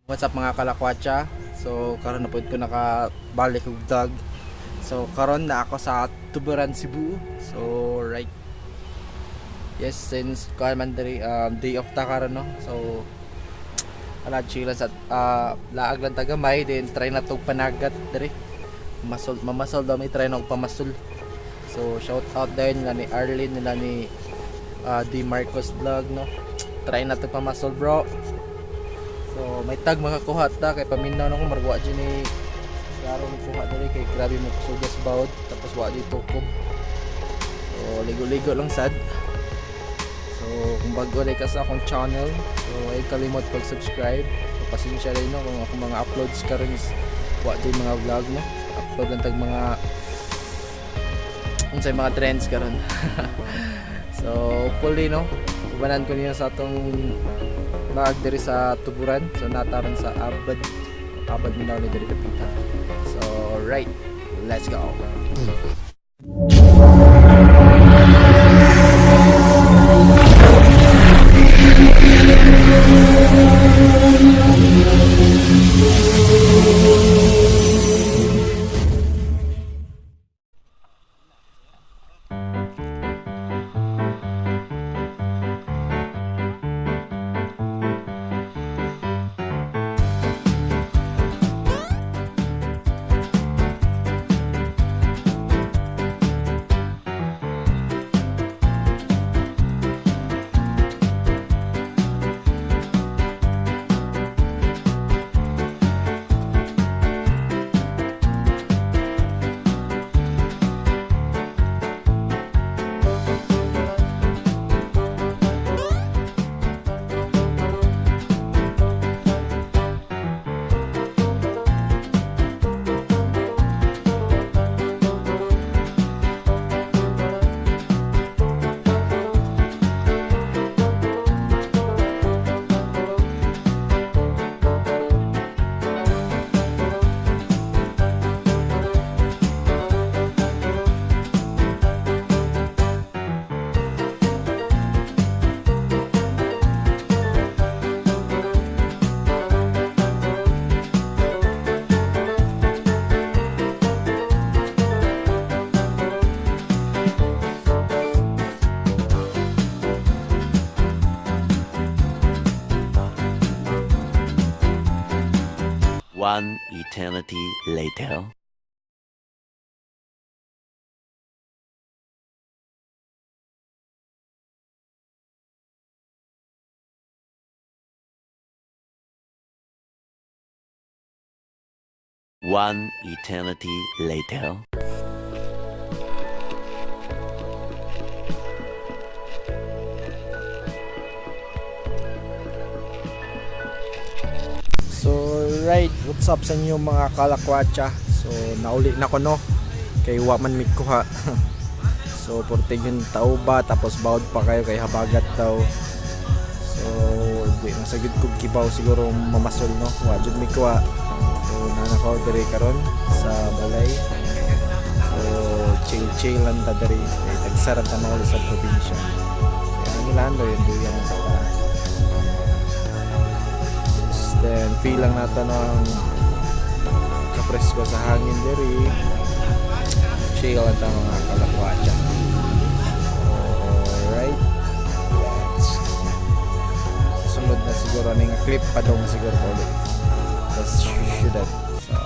What's up, mga kalakwatsa? So karon na pud ko nakabalik og vlog. So karon na ako sa Tuburan, Cebu. So right. Yes, since kuan man diri, day off ta karon, no. So ala, chill lang sa laag lang tagamay, then try na tog panagat diri. Masol, mamasol daw, may try na og pamasol. So shout out din nila ni Arlene, nila ni D Marcos Vlog, no. Try na to pamasol, bro. So may tag makakuha ta kay paminaw na ko margwa dyan ni klaro mo kuha diri kay grabe mo kusugas bawod, tapos wa di tukob. So ligo-ligo lang sad. So kung bago ka sa akong channel, so ay kalimot pag-subscribe. So pasensya rin, no, kung akong mga uploads karon is wa di mga vlog, no. Upload lang tag mga unsay mga trends karon. So hopefully, no, ubanan ko niyo sa atong laag diri sa Tuburan. So nataron sa Abad Abad Mindanao ni diri dapita. So right, let's go. One eternity later. One eternity later. So right, what's up sa inyo, mga kalakwatsa? So nauli na ko, no, kay wa man mi kuha. So portig yung tao ba, tapos bawod pa kayo kay habagat daw. So di na sa gid kog kibaw siguro mamasol, no. Wa jud mi kuha. So naa ko diri karon sa balay. So chill chill lang ta diri kay tagsarap ta mauli sa probinsya. So ang ilan yun duyan sa taas. Then feel lang nato ng kapresko sa hangin diri. Chill lang ta, mga kalakwatsa. Alright. Let's sa sunod na siguro ani nga clip, padong siguro ko ulit sa syudad. So